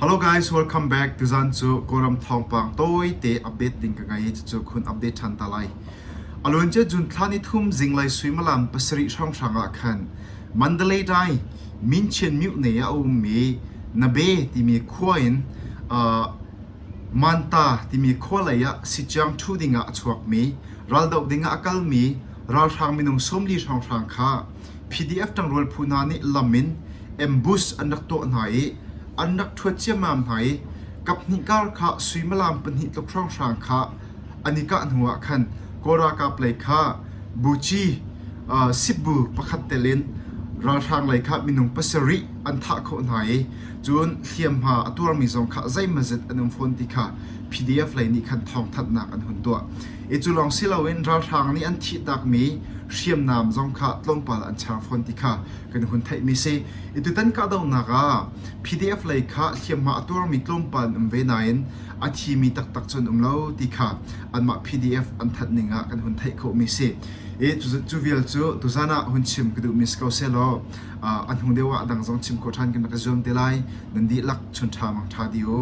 Hello guys, welcome back. Tuzan cu Kawlram thawngpang tawite update ding ka ngei i cucu khun update ṭhan ta lai. Aluancia June thla ni thum zinglei suimilam pasarih hrawnghrang ah khan Mandalay dai Minchian myohne ah a ummi Nabe timi khua in uh, Manta timi khua lei ah Sichiang ṭhu dingah a chuakmi, raldoh dingah a kalmi ralhrang minung 40 hrawnghrang kha PDF ṭangrual phu hna nih lam in ambush an rak tuah hna i an rak ṭhuat ciammam hna i kaphnih kar kha suimilam pahnih tluk hrawnghrang kha an i kah hnu ah khan Kawl ralkap lei kha buci sipbu pakhat tel in ralhrang lei kha minung pasarih an thah khawh hna i cun hliamhma a tuarmi zong kha zeimawzet an um fawn ti kha PDF lei nih khan thawngthanhnak an hun tuah. I cu lawng si loin ralhrang nih an thihtakmi hriamnam zong kha tlawmpal an char fawn ti kha kan hun theihmi si. I tutan kahdohnak ah PDF lei kha hliamhma a tuarmi tlawmpal an um ve nain a thimi taktak cu an um lo ti kha anmah PDF an thanh ning ah kan hun theih khawhmi si. I cu vial cu tuzan ah hun chim ka duhmi si ko sehlaw a hnu deuh ah a dang zong chim khawh ṭhan kan rak i zuam te lai. Nan dihlak chun ṭha mang ṭha dih u.